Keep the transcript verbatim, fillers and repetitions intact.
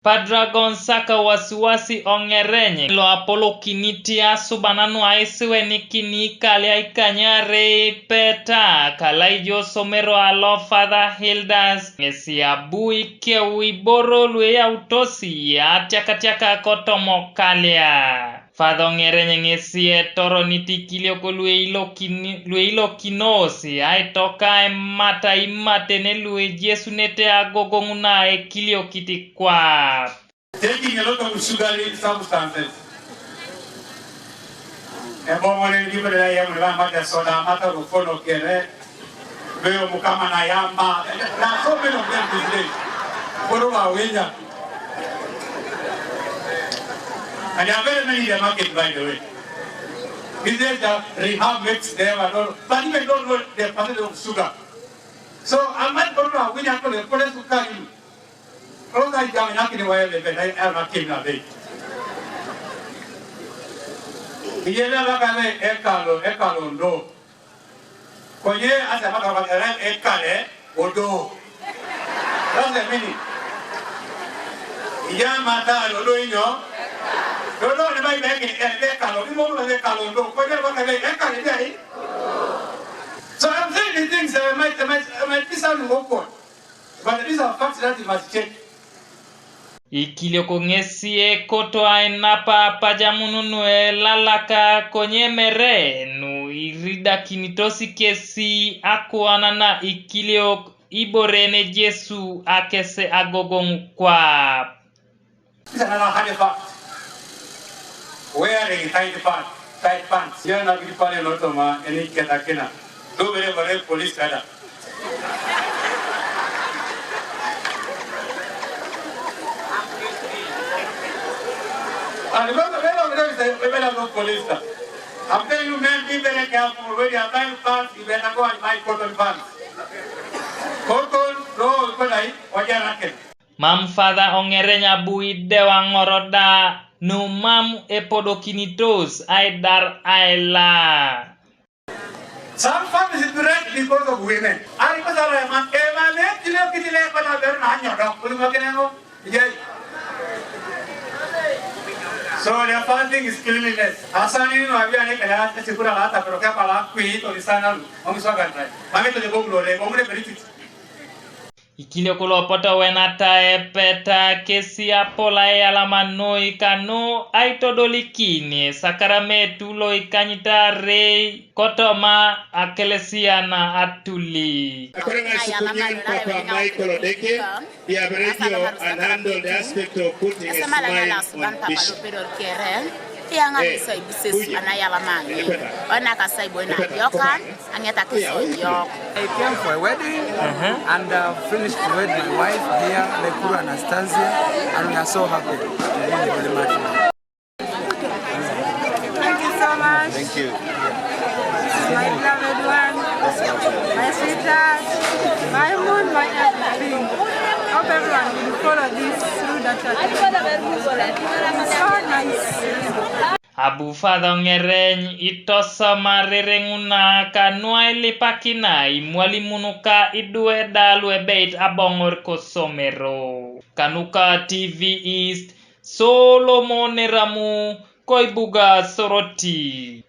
Padragon Saka Wasiwasi Ong'ereny lo apolokinit asuban nu aisiwenikini kalya ikanyarei peta kalaijo osomero alo Father Hildas ŋesi abu ikeu iboro lueyautosi atiakatiaka kotomo kalya. Father Ong'ereny ŋesi etoronit ikiliok lueilokini- lueilokinos aitoka emata imatene luejesunete agogoŋ na ekiliokit kwap. Taking a lot of sugary substances. Eboŋore ndibere ya yemure ba mata soda, mata rufono kere. Leo Mukama na yamba. There are so many of them these days. Koro ba wenya. And there are very many in the market, by the way. These days, the rehab makes them and all. But even don't know the percentage of sugar. So, I might go to a winner to the police to carry you. Koro sa jam na kini waye bebe, na er na kim na be. Iye na baka ne ekalo, ekalo ndo. Konye asa baka baka ran ekale odo. That's the meaning. Iya mata odo inyo. Odo ne bai beki ekalo, ni mo ekalo ndo. Konye baka ne ekale dai. So I'm saying these things that might, might, might be sounding awkward. But these are facts that you must check. Ikiliok ŋesi ekoto ainapa apajamun nu elalaka konye mere nu iridakinitos kesi akuan na ikiliok ibore ne Jesu akese agogoŋ kwap. This is another hard fact. Wearing tight pants, tight pants. Yana bidi pale lotoma eni keta kina. Do bere bere police kada. And because the very of them say we better go police. I'm telling you, men, be very careful. When you are buying pants, you better go and buy cotton pants. Cotton, no, cotton, wajana ken. Mam Father Ong'ereny abu idewa ŋoro da, nu mam epodokinitos aidar aila. Some families break because of women. Ai, ko sara man, e man, e kile kitile ko na ber na nyodo. Kuli mo kene ngo. Yay. So the first thing is cleanliness. Asani no había ni kaya sikura la ta, pero que para kui to ni sana. Vamos a cantar. Mami to de boglo le, boglo le. Ikiliok lo poto wenata epeta kesi apol aiyalama noi kanu aitodolikin esakaramentu lo ikanyit arei kotoma akelesia na atuli. Akoreŋ asukunyan Papa Michael Odeke, diaberejo and handle the aspect of putting a smile on bishop. Tiyaŋa isoi bises anayalama ŋi. Ona kasai boi na yokan, aŋeta kisoi yok. I came for a wedding and uh, finished to wed my wife here, Lekuru Anastasia, and we are so happy. Thank you so much. Thank you. This is my beloved one, my sweetheart, my moon, my everything. Hope everyone will follow this through the church. It's so nice. Abu Father Ong'ereny itosoma rere ŋuna kanu ailipakina imwalimun ka idwe da luebeit aboŋor kosomero. Kanuka T V East, Solomon Eramu, koibuga Soroti.